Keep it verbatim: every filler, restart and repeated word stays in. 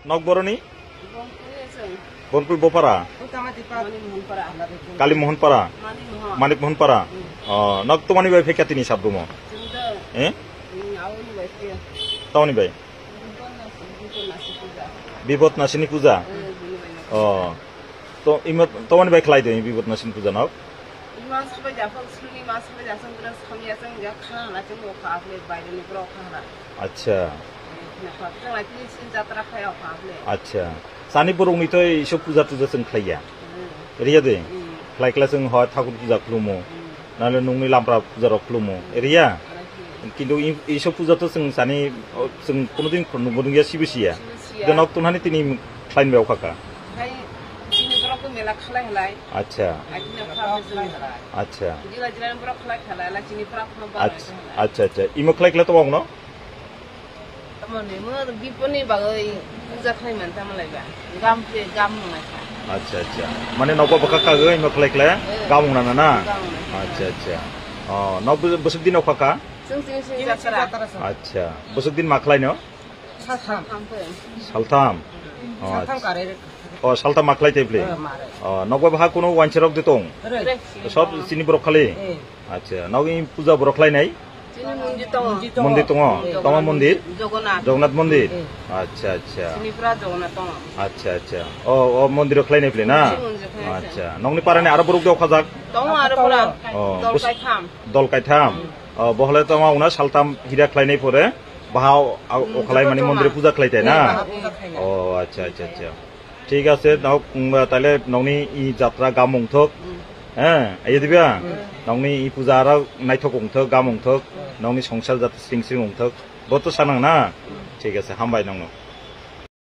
Nok boroni? Bongkui chwng. Bongkui bopara? Utamati pa. Mani Mohon para. Kali Mohon para? Mani Mohon. Manik Mohon para? Hmm. Oh, nok tomani bai phekya tini sabdumo? Chwng da. Eh? Hmm, auni bai phekya. Tamani bai? Bipod nasi, Bipod nasi puja. Bipod nasini puja? Eh, bini bai nasi. Oh. To, imo, tomani bai khlai do, Bipod nasini puja nok? Ima sabai japhang, suni ma sabai jasang, bwrang samya chwng ja kha hana chwng o kha, aple baireni bwrok kha hana. Acha. Eh, na kha, chwng lai tini sin jatra khai o kha, aple. Acha. Sani borok ni to iso puja tuja chwng khlaiya. Hmm. Riya de? Hmm. Khlai khlai chwng hoi thakur puja khlumo. Hmm. Nale nungni lampra puja rok khlumo. Hmm. Riya? Arai. Kintu i-, iso puja to chwng sani, o, chwng kono din khorno bodong ya sibo siya. Sibo siya. Denok tunhani tini khlain bai okha kha. Khai chini borok ko mela khlai halai. Acha. Aji na kha halai. Acha. Jila jila borok khlai halai, la chini prak no ba. Acha, acha, acha. Imo khlai khlai to bang no? Tamoni mo Biponi bagoi puja khlai man tamo lai ba. Gam pe gam nang lai kha. Acha, acha. Mane nokba bwkha kagwi imo khlai khlai. Eh. Gam nang na na? Gam nang. Acha, acha. Oh, nok bwswk din okha kha? Chwng chini chini jatra. Acha. Bwswk din ma khlai no? Saltham. Saltham. Oh, saltham acha. Kare. Oh, saltham ma khlai tei pli. Eh, mare. Oh, nokba baha kuno wancherok de tong? Re. Sob chini borok khali? Eh. Acha, nogni puja borok khlai nai? Chini mondir tongo. Mondir tongo? Eh. Tongma mondir? Jagannath. Jagannath mondir? Eh. Acha, acha. Chini pura Jagannath tongo. Acha, acha. Oh, oh, mondir khlai nai pli na? Chini mondir khlai nai. Acha, nogni parani aro borok de okhajak? Tongo aro pura. Oh, dol bus-, kaitham. Dol kaitham. Hmm. Oh, bohole tongma una saltham hira khlai nai pore. Baha o, o, hmm, o khlai mani joto mondir joma. Puja khlai tai na? Eh, baha puja khlai na. Oh, acha, acha, acha. Thik ase, nok, mm, taile nokni i jatra gam wngthok. Hmm. Eh, ayo diba? Hmm. Nokni i puja aro naithok wngthok, gam wngthok. Hmm. Nokni songsar jatra sring sring wngthok. Bo to sanang na? Hmm. Thik ase, hambai nokno.